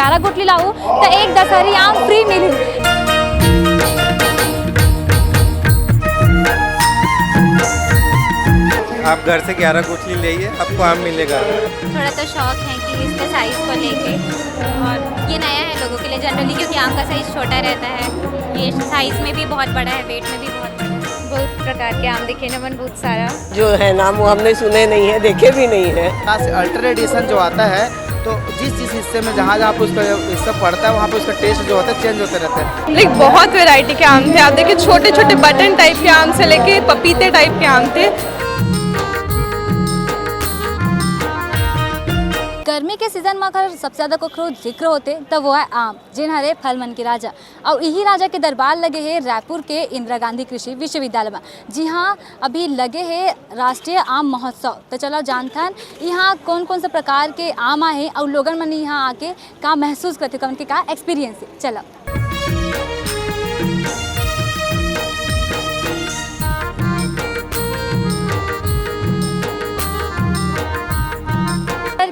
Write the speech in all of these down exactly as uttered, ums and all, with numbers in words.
ग्यारह गुठली लाहू त एक दशहरी आम फ्री मिली। आप घर से ग्यारह गुठली ले आइए, आपको आम मिलेगा। थोड़ा तो शौक है कि इसके साइज को लेके, और ये नया है लोगों के लिए जनरली, क्योंकि आम का साइज छोटा रहता है। ये साइज में भी बहुत बड़ा है, वेट में भी बहुत बड़ा है। बहुत प्रकार के आम देखे न मन, बहुत सारा। जो है नाम वो हमने सुने नहीं है, देखे भी नहीं है। खास अल्टर एडिशन जो आता है, तो जिस जिस हिस्से में जहाँ जहाँ पे उसका हिस्सा पड़ता है, वहाँ पे उसका टेस्ट जो होता है, चेंज होते रहता है। लाइक, बहुत वैरायटी के आम थे। आप देखिए, छोटे छोटे बटन टाइप के आम से लेके पपीते टाइप के आम थे। गर्मी के सीजन में अगर सबसे ज्यादा ककरो जिक्र होते, त वो है आम, जेन हरे फल मन के राजा। अउ इही राजा के दरबार लगे हे रायपुर के इंदिरा गांधी कृषि विश्वविद्यालय में, जिहां अभी लगे हे राष्ट्रीय आम महोत्सव। त चलो जानथन, इहां कौन कौन से प्रकार के आम आहे अउ लोगन मन इहां आके का महसूस करथे, उनके का एक्सपीरियंस हे। चलो।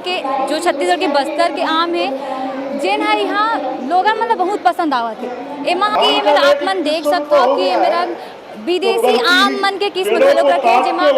के जो छत्तीसगढ़ के बस्तर के आम हे, जेन ह इहाँ लोगन मन ल बहुत पसंद आवत हे। एमा के एमेर आप मन देख सकथव कि एमेर विदेशी आम मन के किस्म घलोक रखे हे, जेमा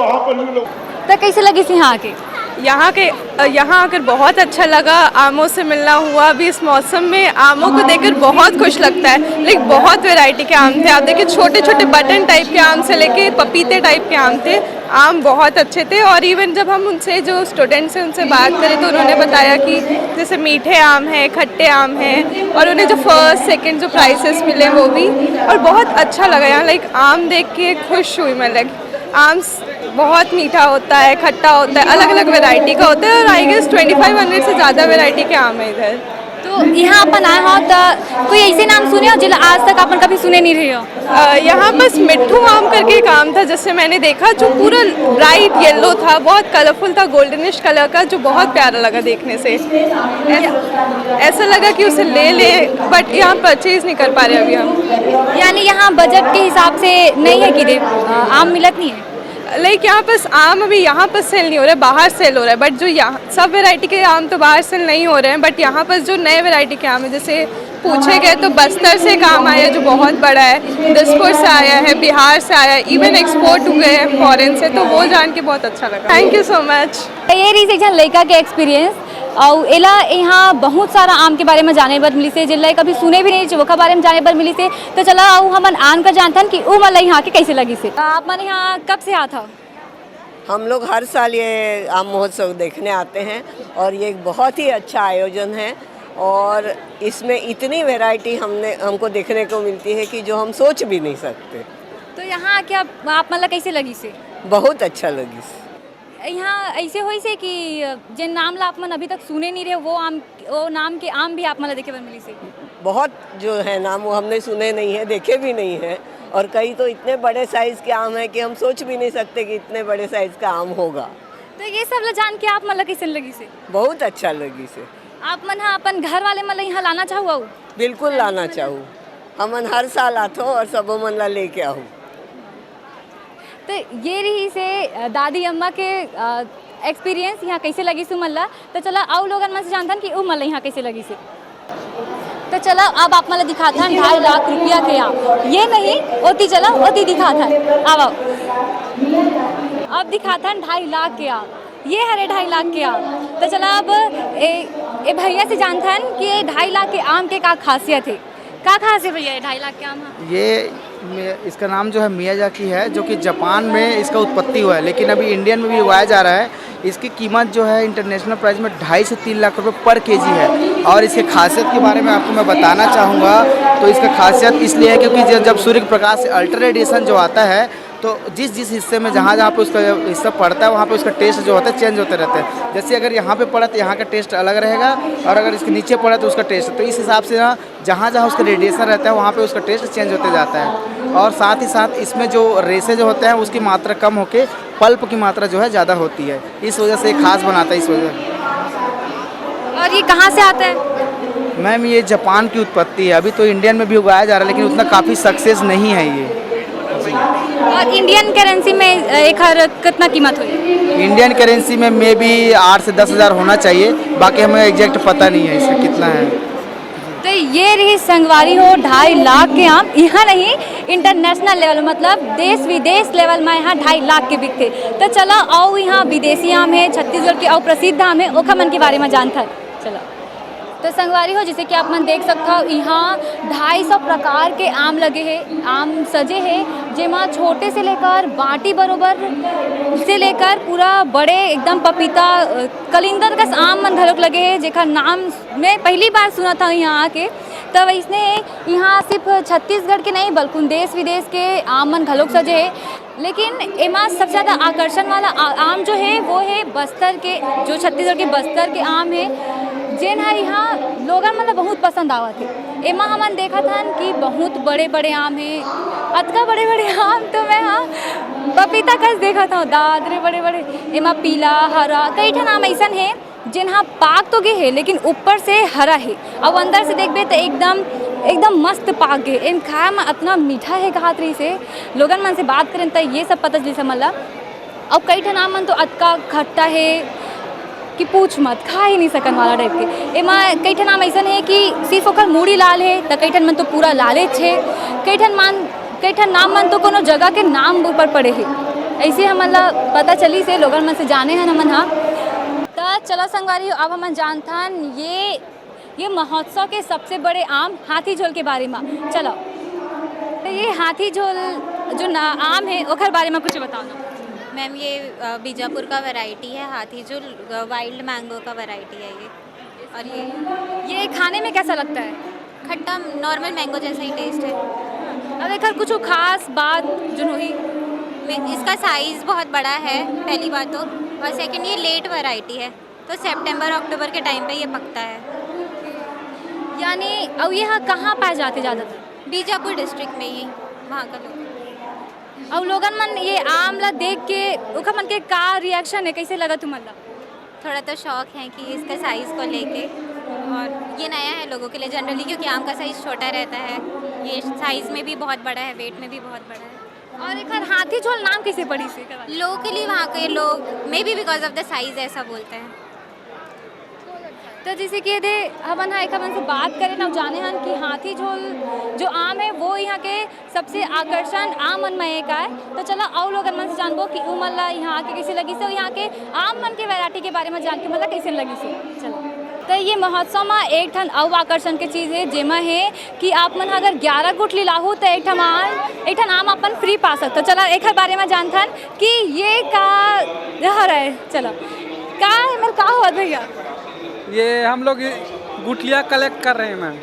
त कइसे लगिस इहाँ आके? यहाँ के, यहाँ आकर बहुत अच्छा लगा। आमों से मिलना हुआ, अभी इस मौसम में आमों को देखकर बहुत खुश लगता है। लाइक, बहुत वैरायटी के आम थे। आप देखिए, छोटे छोटे बटन टाइप के आम से लेके पपीते टाइप के आम थे। आम बहुत अच्छे थे, और इवन जब हम उनसे, जो स्टूडेंट्स हैं, उनसे बात करें, तो उन्होंने बताया कि जैसे मीठे आम हैं, खट्टे आम हैं, और उन्हें जो फर्स्ट सेकंड जो प्राइजेस मिले, वो भी। और बहुत अच्छा लगा यहाँ, लाइक, आम देख के खुश हुई मैं। लाइक, आम स- बहुत मीठा होता है, खट्टा होता है, अलग अलग वैरायटी का होता है, और I guess twenty five hundred से ज़्यादा वैरायटी के आम है इधर। तो यहाँ अपन आए हो, तो कोई ऐसे नाम सुने हो, जिला आज तक अपन कभी सुने नहीं रहे हो? अ, यहाँ बस मिट्ठू आम करके एक आम था, जिससे मैंने देखा, जो पूरा ब्राइट येलो था, बहुत कलरफुल था, गोल्डनिश कलर का, जो बहुत प्यारा लगा देखने से। ऐस-, ऐसा लगा कि उसे ले लें, बट यहाँ परचेज नहीं कर पा रहे अभी हम। यानी यहाँ बजट के हिसाब से नहीं है कि दे, अ, आम मिलत नहीं है? लाइक, यहाँ पास आम अभी यहाँ पर सेल नहीं हो रहा है, बाहर सेल हो रहा है, बट जो यहाँ सब वैरायटी के आम तो बाहर सेल नहीं हो रहे हैं, बट यहाँ पर जो नए वैरायटी के आम है, जैसे पूछे गए तो बस्तर से एक आम आया जो बहुत बड़ा है, दिसपुर से आया है, बिहार से आया है, इवन एक्सपोर्ट हुए हैं फॉरेन से, तो वो जान के बहुत अच्छा लगा। Thank you so much. ये रही एक झन लइका के एक्सपीरियंस, अउ एला यहाँ बहुत सारा आम के बारे में जाने बर मिलिस हे, जेला कभी सुने भी नहीं, ओखर बारे में जाने बर मिलिस हे। तो चला, अउ हमन आन कर जानथन कि उमन ला यहाँ के कैसे लगिस हे। आप मन यहाँ कब से आत हव? हम लोग हर साल ये आम महोत्सव देखने आते हैं और ये एक बहुत ही अच्छा आयोजन है और इसमें इतनी वैरायटी हमने, हमको देखने को मिलती है कि जो हम सोच भी नहीं सकते। तो यहाँ आके आप, आप मन ला कैसे लगिस हे? बहुत अच्छा लगिस। यहाँ ऐसे होइस हे कि जेन नाम ला आप मन अभी तक सुने नहीं रहे, वो आम, वो नाम के आम भी आप मन ला देखे बर मिलिस हे? बहुत जो है नाम वो हमने सुने नहीं है, देखे भी नहीं है, और कई तो इतने बड़े साइज के आम हैं कि हम सोच भी नहीं सकते कि इतने बड़े साइज का आम होगा। तो ये सब ला जान के आप मन ला कैसन लगिस हे? बहुत अच्छा लगिस हे। आप मन हा अपन घर वाले मन ला यहाँ लाना चाहू? बिल्कुल लाना चाहू। हमन हर साल आथो और सबो मन ला लेके आहू। तो ये रहिस हे, अ, दादी अम्मा के, अ, एक्सपीरियंस, यहाँ कैसे लगिस उमन ला। तो चला, अउ लोगन मन से जानथन कि उमन ला यहाँ कैसे लगिस हे। तो चला, अब आप मन ला दिखाथन ढाई लाख रुपया के आम। ये नहीं, ओती चला, ओती दिखाथन। आव, आव। अब दिखाथन ढाई लाख के आम। ये हरे ढाई लाख के आम। तो चला, अब ए, ए भैया से जानथन कि ये ढाई लाख के आम के का खासियत हे। का खास हे भैया ये ढाई लाख के आम ह? ये मे-, इसका नाम जो है मियाजाकी है, जो कि जापान में इसका उत्पत्ति हुआ है, लेकिन अभी इंडियन में भी उगाया जा रहा है। इसकी कीमत जो है इंटरनेशनल प्राइस में ढाई से तीन लाख रुपए पर केजी है। और इसके खासियत के बारे में आपको मैं बताना चाहूँगा, तो इसका खासियत इसलिए है क्योंकि जब, जब सूर्य के प्रकाश से अल्टर रेडिएशन जो आता है, तो जिस जिस हिस्से में जहाँ जहाँ पे उसका हिस्सा पड़ता है, वहाँ पे उसका टेस्ट जो होता है, चेंज होते रहता है। जैसे अगर यहाँ पे पड़ा तो यहाँ का टेस्ट अलग रहेगा, और अगर इसके नीचे पड़ा तो उसका टेस्ट। तो इस हिसाब से ना, जहाँ जहाँ उसका रेडिएशन रहता है, वहाँ पे उसका टेस्ट चेंज होते जाता है। और साथ ही साथ इसमें जो रेशे जो होते हैं, उसकी मात्रा कम होके पल्प की मात्रा जो है, ज़्यादा होती है, इस वजह से खास बनाता है, इस वजह। और ये कहाँ से आता है? मैम, ये जापान की उत्पत्ति है। अभी तो इंडियन में भी उगाया जा रहा है, लेकिन उतना काफ़ी सक्सेस नहीं है ये। और इंडियन करेंसी में, अ, एखर कितना कीमत होही? इंडियन करेंसी में मे बी आठ से दस हज़ार होना चाहिए, बाकी हमें एग्जैक्ट पता नहीं है इसका कितना है। तो ये रही संगवारी हो ढाई लाख के आम, यहाँ नहीं, इंटरनेशनल लेवल, मतलब देश विदेश लेवल में यहाँ ढाई लाख के बिकथे। तो चलो, अउ यहाँ विदेशी आम हे, छत्तीसगढ़ के अउ प्रसिद्ध आम हे, ओखर मन के बारे में जानथन। चलो, तो संगवारी हो, जैसे कि आप मन देख सकत हो, यहाँ ढाई सौ प्रकार के आम लगे हे, आम सजे हे, जेमा छोटे से लेकर बाटी बरोबर से लेकर पूरा बड़े एकदम पपीता, अ, कलिंदर कस आम मन घलोक लगे हे, जेकर नाम मैं पहली बार सुनत हव यहाँ आके। त वैसने यहाँ सिर्फ छत्तीसगढ़ के नहीं, बल्कुन देश विदेश के आम मन घलोक सजे हे। लेकिन एमा सबसे ज़्यादा आकर्षण वाला आ-, आम जो हे, वो हे बस्तर के, जो छत्तीसगढ़ के बस्तर के आम हे, जेन ह यहाँ लोगन मन ल बहुत पसंद आवत हे। एमा हमन देखत हन कि बहुत बड़े-बड़े आम हे, अतका बड़े-बड़े आम तो मैं ह पपीता कस देखत हव, दाद रे बड़े-बड़े। एमा पीला, हरा, कई ठन आम अइसन हे, जेन ह पाक तो गे हे, लेकिन ऊपर से हरा हे, अउ अंदर से देखबे त एकदम, एकदम मस्त पाक गे। एन खाए म अतना मीठा हे, कहत रहिस हे। लोगन मन से बात करेन त ये सब पता चलिस हमन ल। अउ कई ठन आम मन तो अतका खट्टा हे कि पूछ मत, खा ही नहीं सकन वाला टाइप के। एमा कई ठन आम अइसन हे कि सिर्फ ओकर मुड़ी लाल हे, त कई ठन मन तो पूरा लालेच हे। कई ठन मान, कई ठन आम मन तो कोनो जगह के नाम ऊपर पड़े हे। अइसे हमन ला पता चलिस हे, लोगन मन से जाने हन हमन ह। त चला संगवारी हो, अब हमन जानथन ये, ये महोत्सव के सबसे बड़े आम हाथी झोल के बारे म। चलो, तो ये हाथी झोल जो ना, आम हे, ओकर बारे म कुछ बताओ ना। मैम, ये, अ, बीजापुर का वैरायटी है हाथी झोल, अ, वाइल्ड मैंगो का वैरायटी है ये। और ये ये खाने में कैसा लगता है? खट्टा, नॉर्मल मैंगो जैसा ही टेस्ट है। अब एकर कुछ खास बात जो होही? मैं, इसका साइज बहुत बड़ा है, पहली बात तो, और सेकंड, ये लेट वैरायटी है, तो सितंबर अक्टूबर के टाइम पे ये पकता है। यानी, अउ ये ह कहाँ पाए जाथे ज़्यादातर? बीजापुर डिस्ट्रिक्ट में ही, वहाँ का लोग। अउ लोगन मन ये आम ला देख के ओखर मन के का रिएक्शन हे, कैसे लगा तुमन ला? थोड़ा तो शौक है कि इसका साइज़ को लेके, और ये नया है लोगों के लिए जनरली, क्योंकि आम का साइज़ छोटा रहता है, ये साइज़ में भी बहुत बड़ा है, वेट में भी बहुत बड़ा है। और एकर हाथी झोल नाम कैसे पड़िस हे एकर बारे? लोकली वहाँ के लोग, maybe because of the size, ऐसा बोलते हैं। तो जैसे कि ये दे, हमन हा एक हमन से बात करेन अउ जाने हन कि हाथी झोल जो आम हे, वो यहाँ के सबसे आकर्षण आम मन में एक आय। तो चला, अउ लोगन मन से जानबो कि उमन ला यहाँ के कैसे लगिस हे, यहाँ के आम मन के वैरायटी के बारे में जान के उमन ला कैसे लगिस हे। चला, तो ये महोत्सव में एक ठन अउ आकर्षण के चीज़ हे, जेमा हे कि आप मन अगर ग्यारह गुठली लाहू, तो एक ठन आम, एक ठन आम अपन फ्री पा सकत हो। चला, एकर बारे में जानथन कि ये का हरय। चला, का हे, मतलब, का होत भैया? ये हम लोग गुठलियाँ कलेक्ट कर रहे हैं, मैम।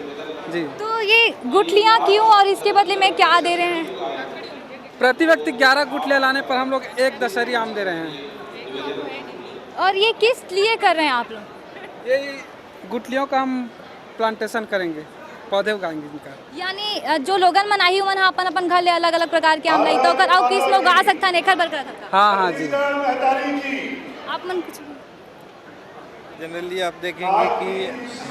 जी। तो ये गुठलियाँ क्यों और इसके बदले में क्या दे रहे हैं? प्रति व्यक्ति ग्यारह गुठलियाँ लाने पर हम लोग एक दशहरी आम दे रहे हैं। और ये किस लिए कर रहे हैं आप लोग? ये गुठलियों का हम प्लांटेशन करेंगे, पौधे उगाएंगे इनका। यानी, अ, जो लोगन मन आही, उमन ह अपन-अपन घर ले अलग-अलग प्रकार के आम लाई, तो ओकर अउ किस्म उगा सकथन, एकर बर करत हन का? हाँ, हाँ जी। आप मन कुछ जनरली आप देखेंगे कि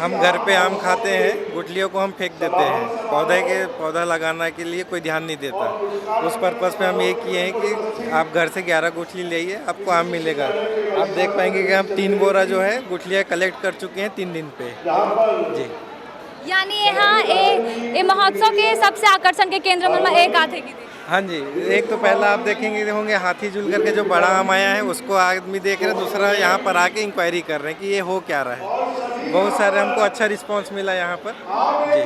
हम घर पे आम खाते हैं, गुठलियों को हम फेंक देते हैं। पौधे के, पौधा लगाने के लिए कोई ध्यान नहीं देता। उस पर्पस पे हम ये किए हैं कि आप घर से ग्यारह गुठली ले आइए, आपको आम मिलेगा। आप देख पाएंगे कि हम तीन बोरा जो है गुठलियाँ कलेक्ट कर चुके हैं तीन दिन पे। जी। यानी यहाँ ए, ए महोत्सव के सबसे आकर्षण के केंद्र मन में एक आथे कि हाँ जी, एक तो पहला आप देखेंगे होंगे हाथी झूल करके जो बड़ा आम आया है, उसको आदमी देख रहे हैं, दूसरा यहाँ पर आके इंक्वायरी कर रहे हैं कि ये हो क्या रहा है। बहुत सारे हमको अच्छा रिस्पॉन्स मिला यहाँ पर। जी।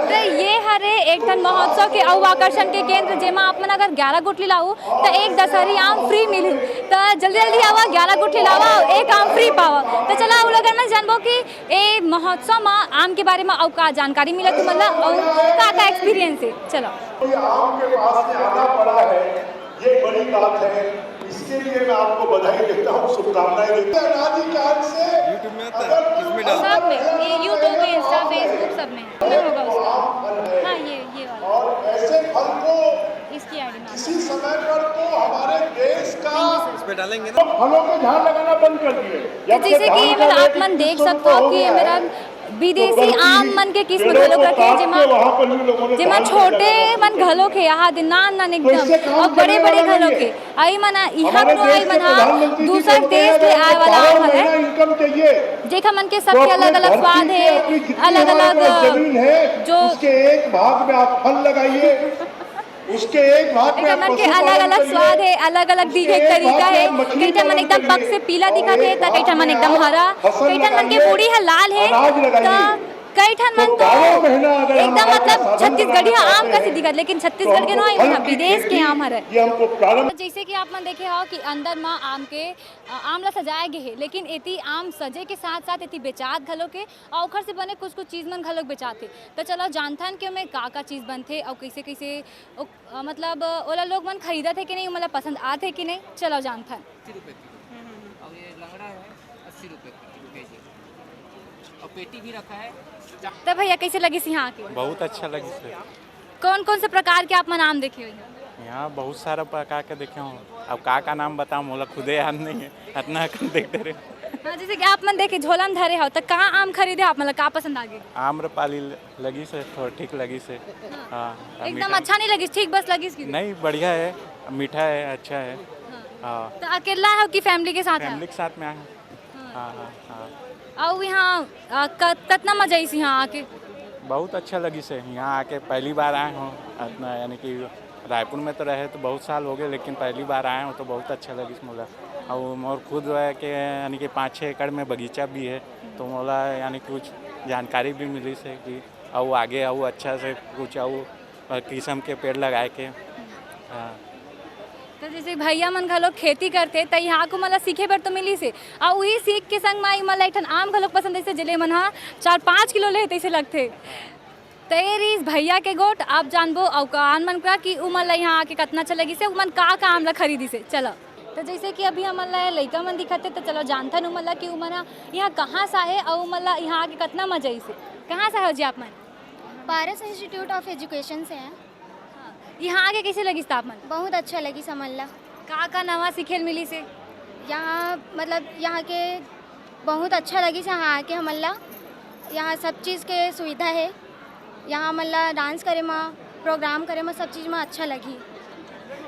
तो ये हरे एक ठन महोत्सव के अउ आकर्षण के केंद्र, जेमा आप मन अगर ग्यारह गुठली लाहू, तो एक दशहरी आम फ्री मिलही। तो जल्दी जल्दी आवा, ग्यारह गुठली लावा, एक आम फ्री पावा। तो चला, उ लोगन मन जानबो कि ए महोत्सव म आम के बारे म अउ का जानकारी मिला तुमन ला, अउ का का एक्सपीरियंस हे। चलो। ये आम के पास में आना पड़ा है, ये बड़ी बात है। इसके लिए मैं आपको बधाई देता हूँ, शुभकामनाएं देता हूँ। अनादिकाल से YouTube में आता है, अगर किसमें डालते हैं? सब में, ये YouTube, Insta, Facebook, सब में, सब में होगा उसका। हाँ, ये, ये वाला। और ऐसे फल को इसकी आईडी में। किसी समय पर तो हमारे देश का इस पे डालेंगे ना। फलों के झाड़ लगाना बंद कर दिए। तो जैसे कि ये मेरा, आप मन देख सकते हो कि ये मेरा विदेशी आम मन के किस्म घलोक रखे, जेमा, जेमा छोटे मन घलोक हे, आहा दे नान नान एकदम, अउ बड़े बड़े घलोक हे। अई मन इहाँ कोनो अई मन ह दूसर देश ले आए वाला आम हरय, जेखर मन के सबके अलग-अलग स्वाद हे, अलग-अलग जो उसके एक भाग में आप फल लगाइए, उसके एक भाग में एकर मन के अलग-अलग स्वाद हे, अलग-अलग दिखे के तरीका हे। कई ठन मन एकदम पक से पीला दिखत हे, त कई ठन मन एकदम हरा, कई ठन मन के मुड़ी ह लाल हे, त कई ठन मन तो एकदम मतलब छत्तीसगढ़िया आम कस दिखत, लेकिन छत्तीसगढ़ के नो, ये ह विदेश के आम हरय। तो जैसे कि आप मन देखे हो कि अंदर म आम के, अ, आम ला सजाए गे हे, लेकिन एती आम सजे के साथ-साथ एती बेचात घलोक हे, अउ ओखर से बने कुछ-कुछ चीज मन घलोक बेचात हे। त चलो जानथन कि ओमे का-का चीज बनथे अउ कइसे-कइसे ओ, अ, मतलब ओला लोग मन खरीदत हे कि नहीं, ओमन ला पसंद आत हे कि नहीं, चलो जानथन। अस्सी रुपये किलो। हम्म, हम्म, हम्म। और ये लंगड़ा है अस्सी रुपये किलो केजी। और पेटी भी रखा है। त भैया, कइसे लगिस इहाँ आके? बहुत अच्छा लगिस हे। कौन-कौन से प्रकार के आप मन आम देखे हो इहाँ? इहाँ बहुत सारा प्रकार के देखे हों। अब का का नाम बताऊँ, मोला खुदे याद नहीं है, अतना अकन देखते रहे। हाँ, जैसे कि आप मन देखे झोला में धरे हो, त का आम खरीदे हो, आप मन ला का पसंद आ गे? आम्रपाली ल-, लगिस हे, थोड़ा ठीक लगिस हे। हाँ। हाँ, एकदम मीठा। अच्छा नहीं लगिस, ठीक बस लगिस कि? नहीं, बढ़िया है, मीठा है, अच्छा है। हाँ। हाँ। त अकेला हो कि family के साथ हो? Family के साथ में आए हैं। हाँ। हाँ, हाँ, हाँ। अउ इहाँ, अ, क-, कतना मजा आइस इहाँ आके? बहुत अच्छा लगिस हे। इहाँ आके पहली बार आए हों, अतना यानी कि रायपुर में तो रहे तो बहुत साल हो गए, लेकिन पहली बार आए हों तो बहुत अच्छा लगिस मोला। अउ मोर खुद है कि यानी कि पाँच छः एकड़ में बगीचा भी है, तो मोला यानी कि कुछ जानकारी भी मिलिस हे कि अउ आगे अउ अच्छा से कुछ अउ अ, किसम के पेड़ लगाए के। हाँ। तो जैसे भैया मन घलो खेती करथे, त इहाँ आके ओमन ला सीखे बर तो मिलिस हे, अउ उही सीख के संग म इमन ला एक ठन आम घलो पसंद आइस हे, जेले मन ह चार पाँच किलो ले तइसे लगथे। त ये रिहिस भैया के गोठ। अब जानबो अउ कान मन का कि उमन ला इहाँ आके कतना अच्छा लगिस हे, उमन का का आम ला खरीदिस हे। चलो, तो जैसे कि अभी हमन ला लइका मन दिखत हे, त चलो जानथन उमन ला कि उमन ह इहाँ कहाँ से आए अउ उमन ला इहाँ आके कतना मजा आइस हे। कहाँ से हो जी आप मन? पारस इंस्टीट्यूट ऑफ एजुकेशन से हैं। हाँ, यहाँ आके कैसे लगिस था आप मन? बहुत अच्छा लगिस हमन ला। का का नवा सीखे ल मिलिस हे? यहाँ, मतलब, यहाँ के बहुत अच्छा लगिस यहाँ आके हमन ला। यहाँ सब चीज़ के सुविधा है। यहाँ हमन ला डांस करे म, प्रोग्राम करे म, सब चीज़ म अच्छा लगी।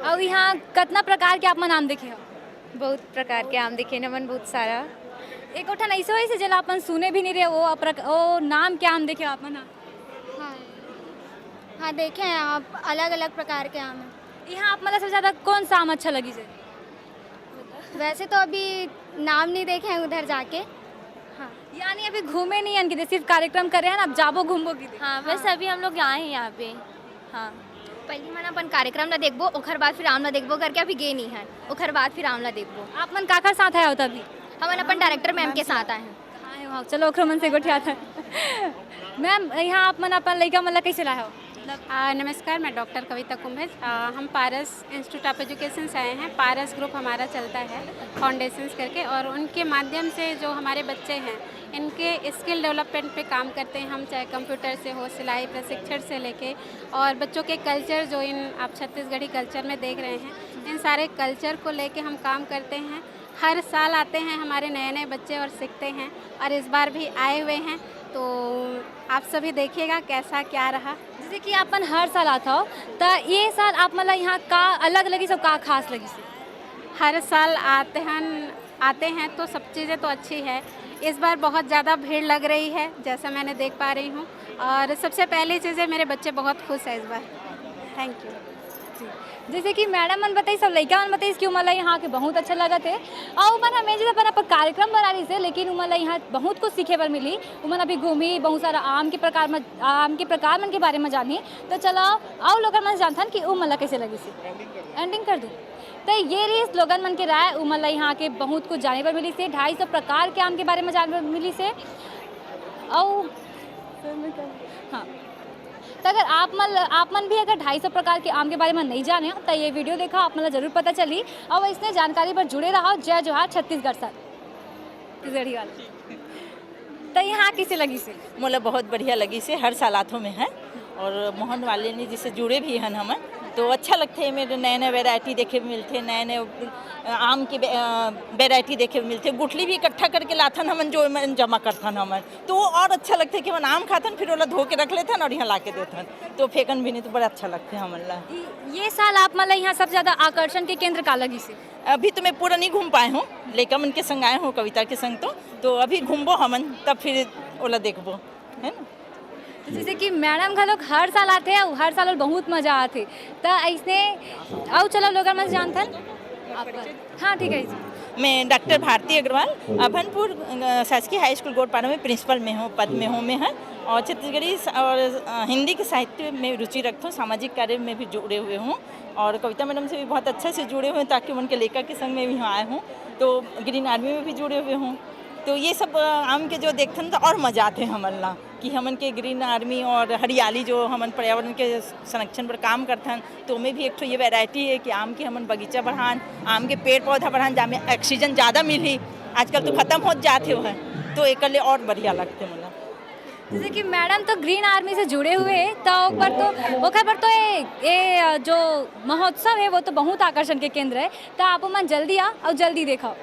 अउ यहाँ कतना प्रकार के आप मन आम देखे हो? बहुत प्रकार के आम देखे न मन, बहुत सारा। एक ठन ऐसे होइस हे जेला अपन सुने भी नहीं रहे, वो अप्रक-, वो नाम के आम देखे हो आप मन? हाँ, हाँ, देखे हैं आप, अलग-अलग प्रकार के आम हैं। यहाँ आप मन ला सबसे ज़्यादा कौन सा आम अच्छा लगिस हे? वैसे तो अभी नाम नहीं देखे हैं उधर जाके। हाँ। यानी अभी घूमे नहीं हन कि सिर्फ कार्यक्रम करे हन, अब जाबो घूमबो कि? हाँ, बस हाँ। अभी हम लोग आए हैं यहाँ पे। हाँ। पहली मन अपन कार्यक्रम ला देखबो, ओखर बाद फिर आम ला देखबो करके अभी गे नहीं हन, ओखर बाद फिर आम ला देखबो। आप मन काकर साथ आए हो तभी? हमन अपन डायरेक्टर मैम के साथ आए हैं। हाँ, हाँ, चलो, ओकरो मन से गोठियात हन। मैम, यहाँ आप मन अपन लइका मन ला कैसे लाए हो? मतलब आ, नमस्कार, मैं डॉक्टर कविता कुंभज। आ, हम पारस इंस्टीट्यूट ऑफ एजुकेशन से आए हैं। पारस ग्रुप हमारा चलता है, फाउंडेशंस करके, और उनके माध्यम से जो हमारे बच्चे हैं, इनके स्किल डेवलपमेंट पे काम करते हैं हम, चाहे कंप्यूटर से हो, सिलाई प्रशिक्षण से लेके, और बच्चों के कल्चर, जो इन आप छत्तीसगढ़ी कल्चर में देख रहे हैं, इन सारे कल्चर को लेके हम काम करते हैं। हर साल आते हैं हमारे नए-नए बच्चे और सीखते हैं, और इस बार भी आए हुए हैं, तो आप सभी देखिएगा कैसा क्या रहा। जैसे कि आप मन हर साल आत हो, त ये साल आप मन ला यहाँ का अलग लगिस अउ का खास लगिस? हर साल आते हैं, आते हैं तो सब चीज़ें तो अच्छी है, इस बार बहुत ज़्यादा भीड़ लग रही है, जैसा मैंने देख पा रही हूँ, और सबसे पहली चीज़ है, मेरे बच्चे बहुत खुश हैं इस बार। Thank you. जैसे कि मैडम मन बताइस, सब लइका मन बताइस कि उमन ला यहाँ आके बहुत अच्छा लगत हे, अउ उमन ह main चीज अपन, अपन कार्यक्रम बना रहिस हे, लेकिन उमन ला यहाँ बहुत कुछ सीखे बर मिली। उमन अभी घूमी, बहुत सारा आम के प्रकार म, आम के प्रकार मन के बारे में जानी। तो चलो, अउ लोगन मन से जानथन कि उमन ला कैसे लगिस हे। एंडिंग कर दूँ? तो ये रहिस लोगन मन के राय। उमन ला यहाँ आके बहुत कुछ जाने बर मिलिस हे, ढाई सौ प्रकार के आम के बारे में जाने बर मिलिस हे। अउ हाँ, तो अगर आप मन, आप मन भी अगर ढाई सौ प्रकार के आम के बारे में नहीं जाने हो, तो ये वीडियो देखा, आप मन ला जरूर पता चली। अउ इसने जानकारी पर जुड़े रहो। जय जोहार छत्तीसगढ़ सर, छत्तीसगढ़ी वाला। तो यहाँ कैसे लगिस हे? मोला बहुत बढ़िया लगिस हे, हर साल आथो मैं है, और मोहन वाले ने जिससे जुड़े भी हन हमन, तो अच्छा लगथे, एमे नए-नए वैरायटी देखे मिलथे, नए-नए, अ, आम के वे-, अ, वैरायटी देखे मिलथे। गुठली भी इकट्ठा करके लाथन हमन, जो एमन जमा करथन हमन, तो वो और अच्छा लगथे कि हमन आम खाथन, फिर ओला धो के रख लेथन और यहाँ ला के देथन, तो फेंकन भी नहीं, तो बड़ा अच्छा लगथे हमन ला। ये साल आप मन ला यहाँ सबसे ज्यादा आकर्षण के केंद्र का लगिस हे? अभी तो मैं पूरा नहीं घूम पाए हूँ, लइका मन के संग आए हूँ, कविता के संग, तो, तो अभी घूमबो हमन, तब फिर ओला देखबो, है ना? तो जैसे कि मैडम घलोक हर साल आथे अउ हर साल बहुत मजा आथे, त अइसने अउ चलो लोगन मन जानथन। आप, हाँ, ठीक है जी। मैं डॉक्टर भारती अग्रवाल, अभनपुर, अ, शासकीय हाई स्कूल गोटपारा में प्रिंसिपल में हूँ, पद में हूँ मैं, है, और छत्तीसगढ़ी स-, और, अ, हिंदी के साहित्य में रुचि रखता हूँ, सामाजिक कार्य में भी जुड़े हुए हूँ, और कविता मैडम से भी बहुत अच्छे से जुड़े हुए हैं, ताकि उनके लेखक के संग में भी यहाँ आए हूँ। तो ग्रीन आर्मी में भी जुड़े हुए हूँ। तो ये सब, अ, आम के जो देखथन, तो और मजा आथे हमन ला कि हमन के ग्रीन आर्मी और हरियाली, जो हमन पर्यावरण के संरक्षण पर काम करथन, तो ओमे भी एक ठो ये वैरायटी है कि आम के हमन बगीचा बढ़ान, आम के पेड़ पौधा बढ़ान, जामे ऑक्सीजन ज़्यादा मिलही। आजकल तो खत्म होत जात हे ओह, तो एकर ले और बढ़िया लगथे मोला। जैसे कि मैडम तो ग्रीन आर्मी से जुड़े हुए हैं, तो ओकर बर तो, ओकर बर तो ए, ए, जो महोत्सव है, वो तो बहुत आकर्षण के केंद्र है। तो आप मन जल्दी आ और जल्दी देखो।